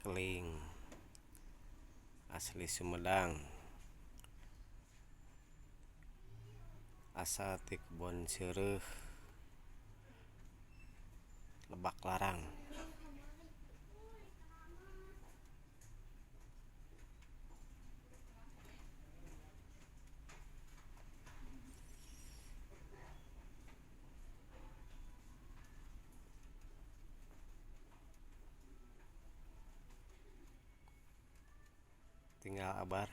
Keling asli Sumedang, asal ti Kebon Seureuh, Lebak Larang. Tinggal abar.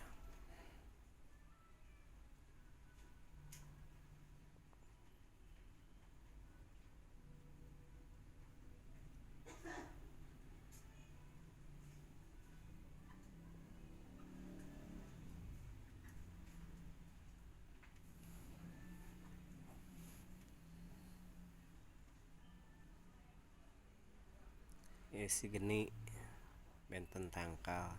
Ieu si geni benten tangkal.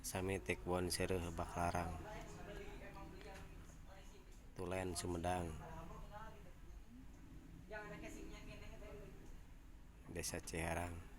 Sami ti Kebon Seureuh Lebak Larang, Tulen Sumedang, Desa Ciherang.